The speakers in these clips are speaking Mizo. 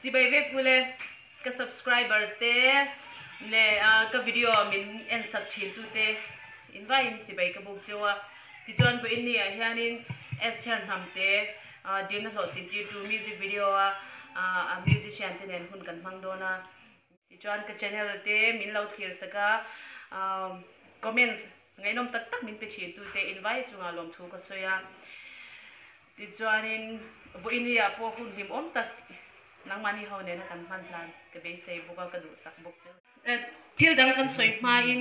Chibai vek bul e. Ka subscribers te leh ka video min en sak thin tu te in vaiin chibai ka buk cheu a. Tichuan vawiin ni ah hianin Esther Hnamte dilna hlawhtlin tirtu music video a a musician te nen hun kan hmang dawn a. Tichuan ka channel te min lo thlir sak a, comments ngaihnawm tak tak min pe thin tu te in vai chungah lawmthu ka sawi a. Tichuanin vawiin ah pawh hun hlimawm tak nangmahni ho nena kan hman tlan ka beisei bawk a, ka duhsak bawk chu. Thil dang kan sawi hmain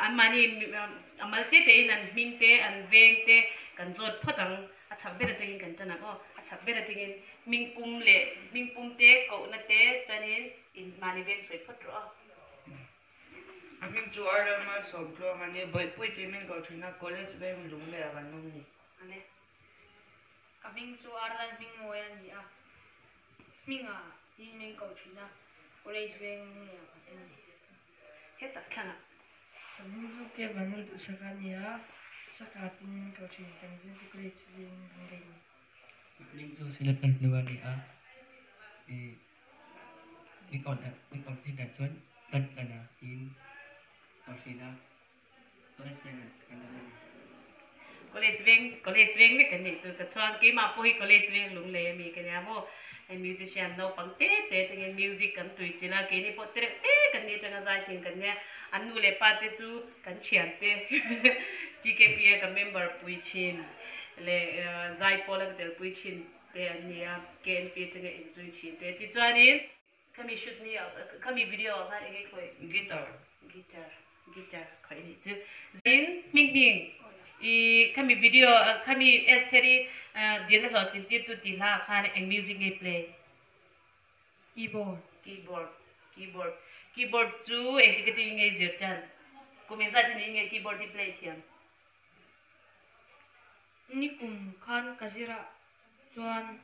anmahni a mal te tein an hming te, an veng te kan zawt phawt ang. A chhak ber atangin kan tan ang aw. A chhak ber atangin hming pum leh hming pum te, kohna te chuanin in mahni veng sawi phawt rawh aw. A hming chu Arlama Sawmtluang a ni. Bawihpui tih min koh thin a, college veng lung leh a kan awm ni. A ni. Ka hming chu Arlan Hmingmawi a ni a, hmingah tiin min koh thin a, college veng leh kan en a ni. Hetah thlangah. Ka hming chu Ke Vanlal Duhsak a ni a, Saka tiin min koh thin, kan veng chu college veng kan lei a ni. Ka hming chu Silat Lalhnu a ni a, ih min awm thin ah chuan Tlan Tlana tiin koh thin a. College veng kan awm a ni. College veng, college veng vek kan nih chu ka chuan keimah pawh hi college veng lunglei a mi ka nia maw. Hei musician naupang te te atangin music kan tui chilh a, keini pawh te reuh te kan nih atanga zai thin kan nia. An nu leh pa te chu kan thian te TKP a ka member pui thin leh zai pawl a ka tel pui thin te an ni a, KNP atanga inzui thin te. Tichuanin. Khami shoot ni ah khami video ah khan enge khawih? Guitar. Guitar guitar khawih anih chu. Zin hming hming i khami video khami Estheri dilna hlawhtlin tir tu tih hla ah khan eng music nge play? Keyboard. Keyboard keyboard keyboard chu engtik atangin nge i zir tan? Kum engzat hi niin nge keyboard hi play thiam? Nikum khan ka zir ah chuan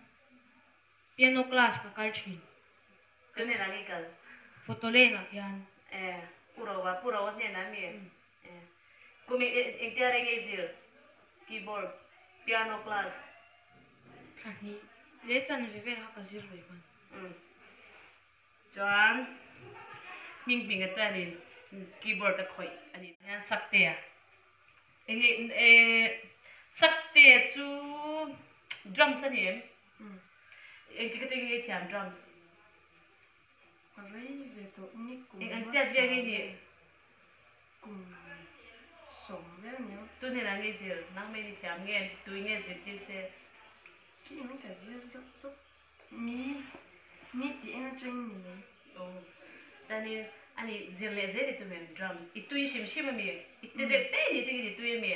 Piano class ka kal thin. Ka hnenah nge kal? Photo lane ah hian. Eh, Pu Rova, Pu Rova hnenah mi? Eh, kum engtia reng nge i zir? Keyboard, piano class. Thla hnih leh chanve vel kha ka zir ve hman. Umm. Chuan hming hming a chuanin keyboard a khawih a nih hian Saktea. Enge eh Saktea chu drums a ni em? Engtik atangin nge i thiam drums? Ka rei ve tawh ni kum Eng ang tiat vel nge i nih? Kum 10 vel nia. Tu hnenah nge i zir? Nangmah in i thiam nge? Tui nge zirtir che? Khi in ka zir deuh tawp. Mi mi tih en atangin ni mai. Aw chuanin ani zir leh zel i tum em drums i tui hrim hrim ami i ti deuh te ni tangin i tui ami.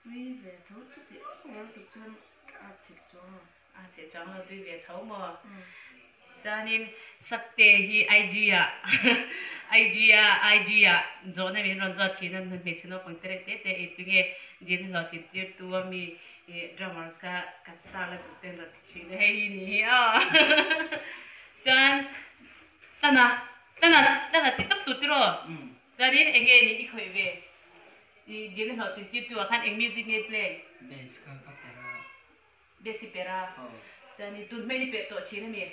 Tui ve tho chuti ang lam tuk chuan ka at chilh chuang lo. A chilh chuang lo tui ve tho maw. Chuanin Sakte hi IG ah IG ah IG ah zawhna min rawn zawt thin a hmeichhe naupang te reuh te te in tunge dil hlawhtlin tirtu ami i drummers kha kan star la duh ten rawn ti thin a hei hi ni hi aw chuan tlana tlana tlana ti tawp tur tiraw chuanin eng nge ni i khawih ve i dil hlawhtlin tir tu ah khan eng music nge play Bass kha ka per a bass i per a chuanin tun hmel i perh tawh thin ami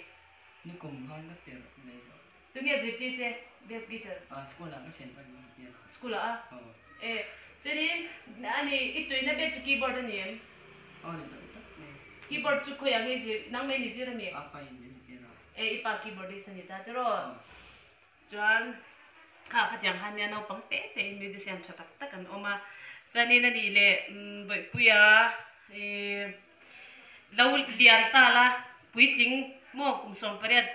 nikum khan ka per mai lo tunge zirtir che bass guitar ah school ah ka thian pawh an zirtir a school ah a E, chuanin ani i tuina ber chu keyboard a ni em? Aw ni tak tak mai. Keyboard chu khawiah nge i zir, nangmah in i zir a mi? A pa in min zirtir a. E, i pa keyboardist a ni ta tiraw? Aw. Chuan kha khatiang khan nia naupang te te in musician tha tak tak an awm a. Chuanin ani leh Bawihpuia i lo lian ta la, puitling maw kum 18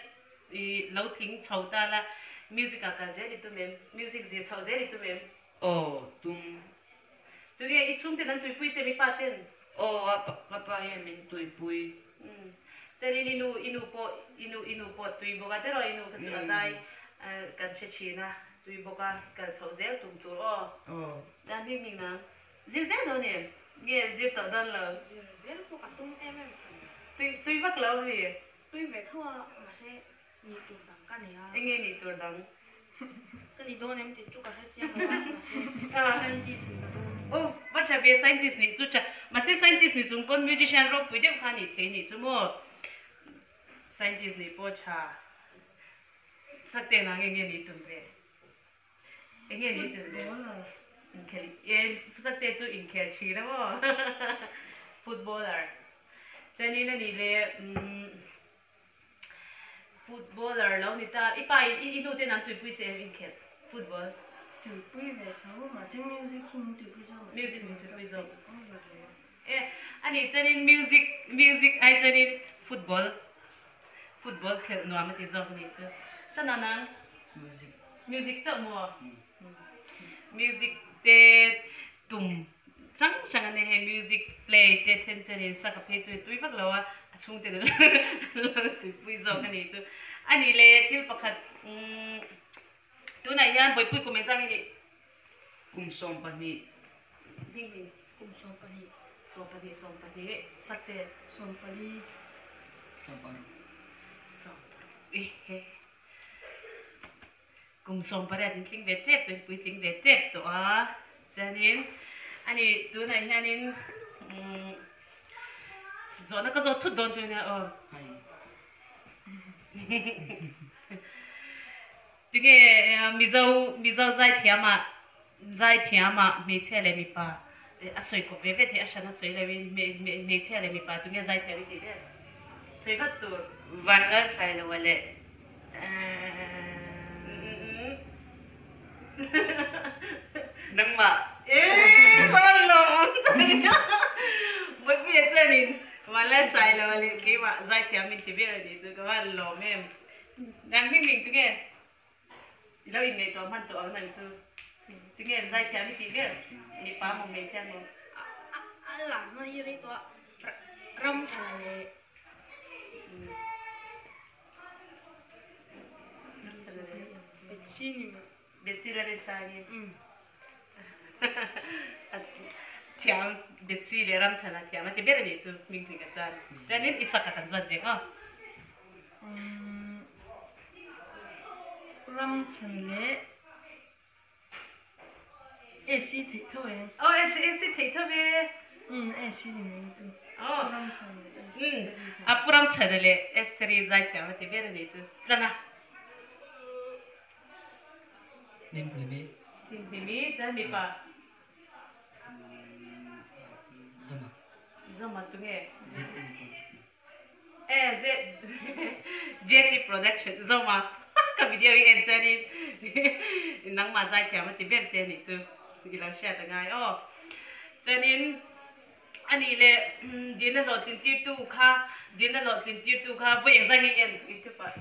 I lo tling chho ta la, music ah kal zel i tum em? Music zir chhoh zel i tum em? Aw, tum. Tunge i chhungten an tuipui che mi pa ten? Aw, a pa, ka pa hian min tuipui. Umm, chuanin i nu, i nu pawh, i nu, i nu pawh tui bawk a, tiraw i nu kha chu a zai kan hre thin a, tui bawk a, kal chhoh zel tum tur aw. Aw. Chuan hming hming nang, zir zel dawn em? Nge zir tawh dawn lo? Zir zel pawh ka tum em em thin. Tui, tui vak lo mi? Tui ve tho a, mahse nih tur dang ka nei a. Enge nih tur dang? Ka ni dawn em tih chu ka hre chiang lo a, mahse scientist nih ka tum. Aw, va tha ve scientist nih chu tha. Mahse scientist nih chung pawn musician ropui deuh kha nih thei nih chu maw? Scientist nih pawh tha. Sakte nang eng nge ni tum ve? Eng nge ni tum ve? Footballer. Inkhel e Sakte chu inkhel thin a maw? Footballer. Chuanin a nih leh umm footballer lo ni ta i pa in i nu ten an tuipui che em inkhel football? Tuipui ve tho mahse music hi min tuipui zawk mahse Music min tuipui zawk. Over lo. E a nih chuanin music music ai chuanin football football khelh nuam a ti zawk a nih chu. Chuan a nang? Music. Music chauh maw? Music te tum hrang hrang a nia hei music play te then chuanin sak a phei chu tui vak lo a a chhungte lo tuipui zawk a nih chu. A nih leh thil pakhat umm tunah hian Bawihpui kum engzah nge nih? Kum 12. Hming hming. Kum 12. 12 12 Sakte. 14. 16. 16 i he. Kum 18 in tling ve tep tawh in puitling ve tep tawh a. Chuanin ani tunah hianin umm zawhna ka zawt thut dawn chu nia aw. Hai. Tinge Mizo Mizo zaithiamah zaithiamah hmeichhia leh mipa a sawi kawp ve ve thei a hran a sawi loin hmeichhia leh mipa tunge zaithiam i tih vel sawi vat tur. Vanlal Sailoa leh Nangmah. Eee sawn lo awm ta nia. Bawipuia chuanin Vanlal Sailoa leh keimah zaithiam min ti ber a nih chu ka van lawm em. Nang hming hming tunge i lo inngaihtuah hman tawh ang nang chu tunge an zaithiam i tih ber mipa maw hmeichhia maw? A larna hi rei tawh a ram chhana leh Betsy ni maw? Betsy Lalensani. Thiam Betsy leh Ramchhana thiam a ti ber a nih chu hming hming a chuan. Chuanin Isaka kan zawt ve ang aw. Ramchhan leh AC theih tho e. Aw AC theih tho ve. Umm AC ni mai chu. Aw. Ramchhan leh AC. Umm a pu Ramchhana leh Estheri zaithiam a ti ber a nih chu. Tlana. Hlimhlimi. Hlimhlimi chuan mipa. Zoma. Zoma tunge? ZE Production. E Z JT Production Zoma ka video hi en chuanin nangmah zaithiam a ti ber che anih chu i lo hriat a ngai aw. Chuanin anih leh Dina hlawhtlin tirtu kha Dina hlawhtlin tirtu kha vawi engzah nge i en youtube ah?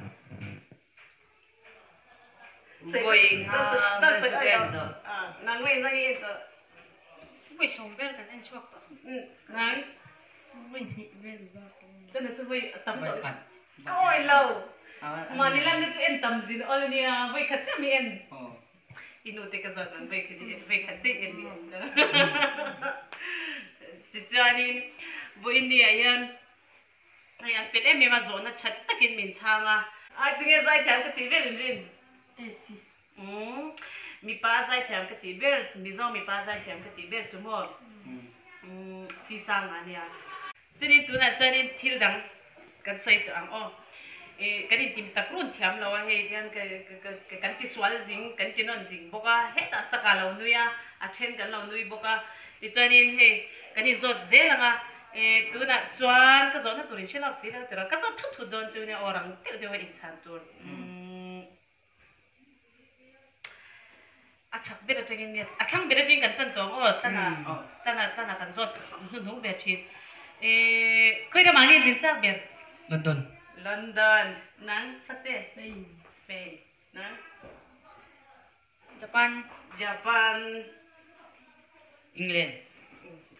Vawi nga vel chu ka en tawh. Nang vawi engzah nge i en tawh? Vawi sawm vel kan en chhuak tawh. Nang? Vawi hnih vel bak ka en. Chana chu vawi a tam tawh. Vawi khat. Ka awi lo. Mahni lan te chu en tam zin awl ania vawi khat chiah mi en. I nu te ka zawt ang vawi khat i en vawi khat chiah i en ni em lo. Tichuanin vawiin ni ah hian Hei an fel em em a, zawhna that takin min chhang a. Ai tinge zaithiam ka tih ber in rin? AC. Umm mipa zaithiam ka tih ber, Mizo mipa zaithiam ka tih ber chu maw? Umm Sisanga a nia. Chuanin tunah chuanin thil dang kan sawi tawh ang aw. Ih kan intim tak run thiam lo a hei tihian ka ka kan ti sual zing kan ti nawn zing bawk a, hetah saka lo nui a, a then kan lo nui bawk a. Tichuanin hei kan inzawt zel ang a. E, tunah chuan ka zawhna tur in hre lawk si lo tiraw, ka zawt thut thut dawn chu nia aw rang deuh deuh a inchhan tur. Umm a chhak ber atangin nge a thlang ber atangin kan tan tawh ang aw tlana tlana tlana kan zawt hnuhnung ve thin. E, khawi ramah nge zin chak ber? London. London. Nang Sakte? Spain. Spain. Nang? Japan. Japan. England.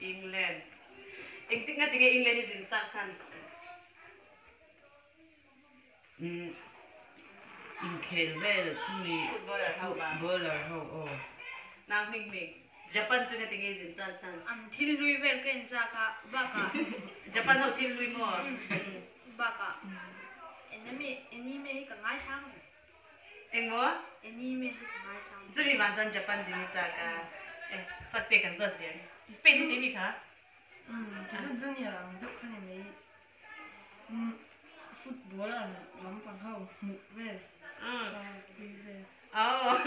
England. Engtik nga tinge England i zin chak chhan? Umm inkhel vel mi Footballer ho ba. Footballer ho aw. Nang hming hming. Japan chu nga tinge i zin chak chhan? An thil hlui vel ka en chak a bakah. Japan ho thil hlui maw? Bakah anime anime hi ka ngaisang ve. Engmaw? Anime hi ka ngaisang. Chumi vang chuan Japan zing i chak a, eh sak te kan zawt ve ang. Spain hi timi kha? Umm ti chu junior ang deuh kha ni mai. Umm football ang lampang ho hmuh vel. Aw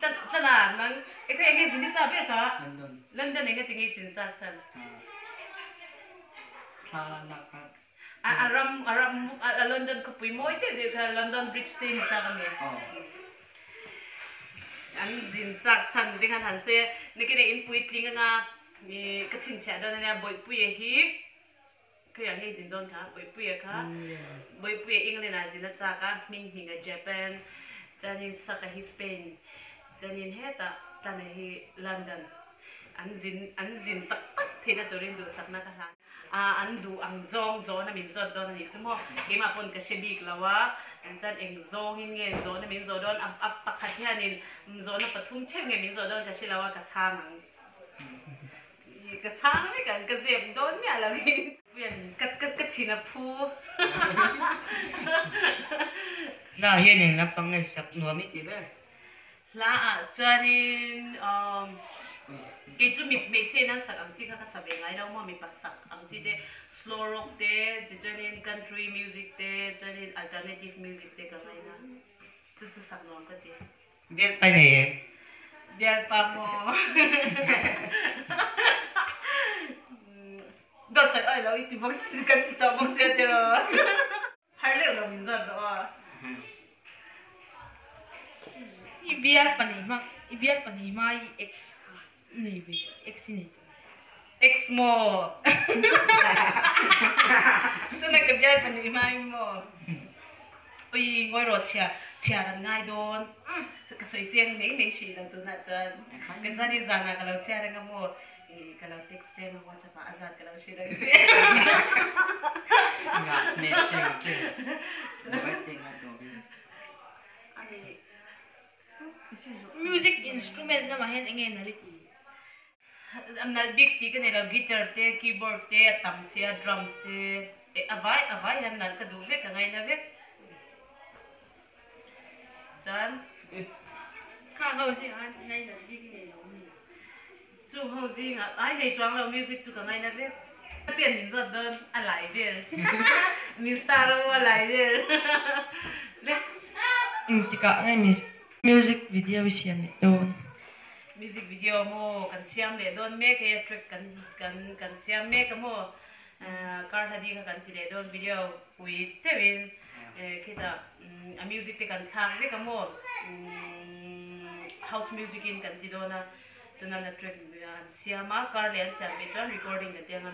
Tlana nang e kha enge zin i cha ber kha? London. London enge tinge i chin chak chhan? Thla lak kha. A a ram a ram a London khawpui mawi deuh deuh kha London Bridge te hi chak ami? Aw. An zin chak chhan te khan han sawi a, nikine in puitling anga ka chhinchhiah dawn ania Bawihpuia hi Khawiah ngei zin dawn kha Bawihpuia kha Bawihpuia England ah zin a chak a, hming hming a Japan, chuanin Saka hi Spain, chuanin hetah Tlana hi London an zin an zin tak tak theihna turin duhsakna ka hlan a, an duh ang zawng zawhna min zawt dawn a nih chu maw, keimah pawn ka hre bik lo a, chuan eng zawngin nge zawhna min zawh dawn a pakhat hianin zawhna pathum theuh nge min zawh dawn ka hre lo a, ka chhang ang. Ka chhang vek ang, ka zep dawn miah lo hi. Puian ka ka ka thin a phu. Hla hian eng lampang nge sak nuam i ti ber? Hla ah chuanin umm kei chu mi hmeichhe in an sak ang chi kha ka sa ve ngai lo maw, mipa sak ang chi te slow rock te tichuanin country music te chuanin alternative music te ka ngaina chu chu sak nuam ka ti. Bialpa nei em? Bialpa maw? Dawt sawi awi lo i ti bawk si kan ti tawh bawk sia tiraw? Har leuh lo min zawt rawh aw. I bialpa nei hma i bialpa nei hma i ex kha i nei ve tawh ex i nei tawh em? Ex maw? Tuna ka bialpa nei hma i maw? Ui ngawi rawh chhia chhiar an ngai dawn ka sawi chiang mai mai hrih lo tunah chuan ka chuan i zanah ka lo chhiar anga maw i ka lo text chiang a whatsapp ah a zat ka lo hrilh ang che. Ngah hmel teng teng buai teng a tawp in. Ani. Music instrument lamah hian enge nalh i ti? Nalh bik tih ka nei lo, guitar te, keyboard te a tam sia, drums te, a vai a vai hian nalh ka duh vek, ka ngaina vek. Chuan. Khang ho zingah khan ngainat bik i nei lo mi? Chung ho zingah ai nei chuang lo, music chu ka ngaina vek. Ka ten min zawt dawn a lai vel, min star a maw a lai vel le. Engtikah nge music video i siam leh dawn? Music video maw kan siam leh dawn mek hei a track kan kan kan siam mek a maw kar hla ding kha kan ti leh dawn video pui deuhin khitah a music te kan thlak vek a maw house music in kan ti dawn a tuna na track an siam a kar leh an siam ve chuan recording kan ti anga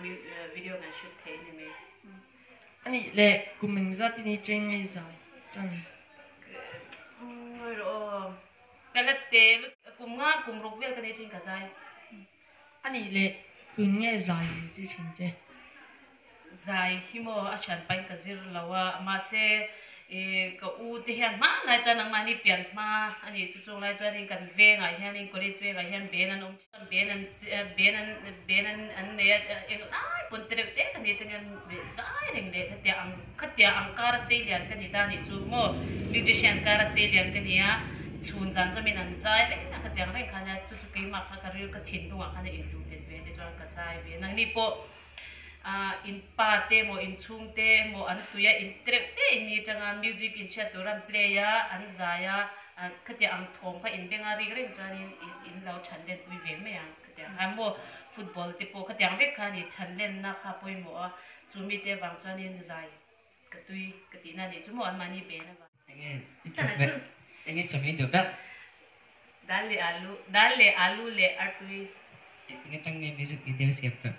video kan shoot thei a ni mai. A nih leh kum engzat in i cheng ngei zai tan? Ngawi rawh aw. Ka la te lut kum nga kum ruk vel ka nei thin ka zai. A nih leh tun nge zai zirtir thin che? Zai hi maw a hrian pahin ka zir lo a, mahse ka u te hian hma lai chuan nangmahni pian hma a nih chu chung lai chuanin kan vengah hianin college vengah hian ben an awm thin a, ben an ben an ben an an nei a eng lai pawn te reuh te ka ni atangin zai reng leh khatia ang Khatia ang kara sei lian ka ni ta nih chu maw musician kara sei lian ka nia chhun zan chuan min an zai reng a khatiang reng khan a chu chu keimah kha ka ril ka thinlungah khan a inlum nghet ve te chuan ka zai ve nangni pawh ah in pa te emaw in chhung te emaw an tui a in tereuh te in ni atanga music in hriat tur an play a an zai a khatiang ang thawm kha in beng a rik reng chuanin in lo than len pui ve mai ang khatiang khan maw football te pawh khatiang vek kha ni than lenna kha pawimawh a. Chu mite vang chuanin zai ka tui ka tihna nih chu maw anmahni ben avang. Enge i chawhmeh enge chawhmeh i duh ber? Dal leh alu dal leh alu leh artui. Enge tang nge music video siam tawh?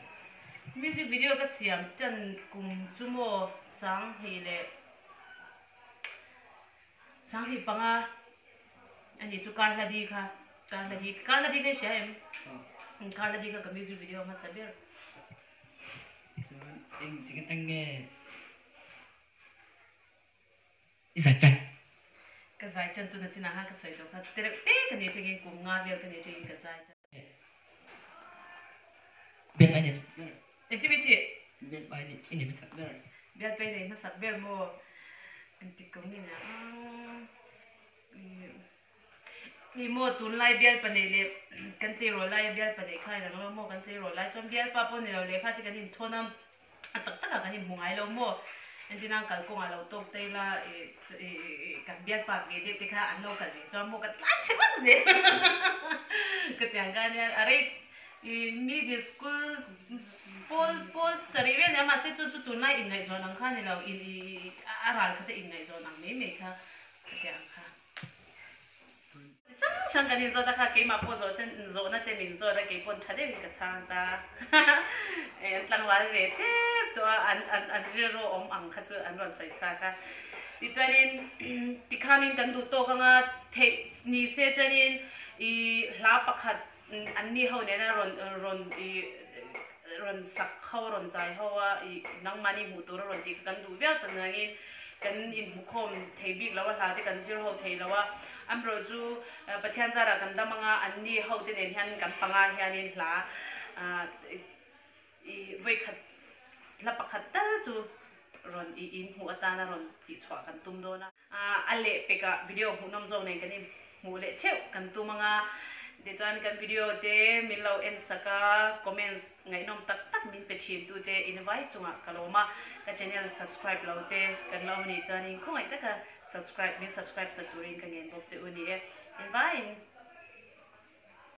Music video ka siam tan kum chu maw sanghnih leh sanghnih panga ani chu Karhladi kha Karhladi Karhladi kha i hria em? Karhladi kha ka music video hmasa ber. Chuan eng chi atang nge i zai tan? Ka zai tan chu nachinah khan ka sawi tawh kha te reuh te ka ni atangin kum nga vel ka ni atangin ka zai tan. Biak ai nei hmasak ber. Engti mi tih? Biak ai i nei hmasak ber. Biak ai nei hmasak ber maw? Engti kum nge nia? Ni maw tunlai bialpa neih leh kan tleirawl laia bialpa neih kha inang lo maw kan tleirawl lai chuan bialpa pawh ni lo lehkha te kan inthawn a, a tak takah kan inhmu ngai lo maw? Entirnan kalkawngah lo tawk ta ila kan bialpa ve deuh te kha an lo kal ve chuan maw ka tlan chhe vak zel ka ti ang kha nia a rei middle school pawl pawl sarih vel nia mahse chu chu tunlai inngaihzawn ang kha a ni lo a ral khat a inngaihzawn ang mai mai kha ka ti ang kha. Chi hrang hrang kan inzawt a kha keimah pawh zawh ten zawhna te min zawt a kei pawn tha deuhin ka chhang ta eh an tlangval ve tep tawh a an an an rilru awm ang kha chu an rawn sawi chhuak a tichuanin tikhanin kan duh tawk anga theih ni se chuanin ih hla pakhat an ni ho nena rawn rawn ih rawn sak ho rawn zai ho a ih nangmahni hmuh tur a rawn tih kha kan duh viau ta nangin kan inhmukhawm thei bik lo a hla te kan zir ho thei lo a amaherawh chu Pathian zarah kan dam anga an ni ho te nen hian kan panga hianin hla ih vawikhat hla pakhat tal chu rawn ih inhmuh atana rawn tihchhuah kan tum dawn a. A leh pekah video hmuhnawm zawk nen kan inhmuh leh theuh kan tum anga tichuan kan video te min lo en sak a comments ngaihnawm tak tak min pe thin tu te in vai chungah ka lawm a ka channel subscribe lo te kan lo awm anih chuanin khawngaih taka subscribe min subscribe sa turin ka ngen bawk che u ni e in vaiin.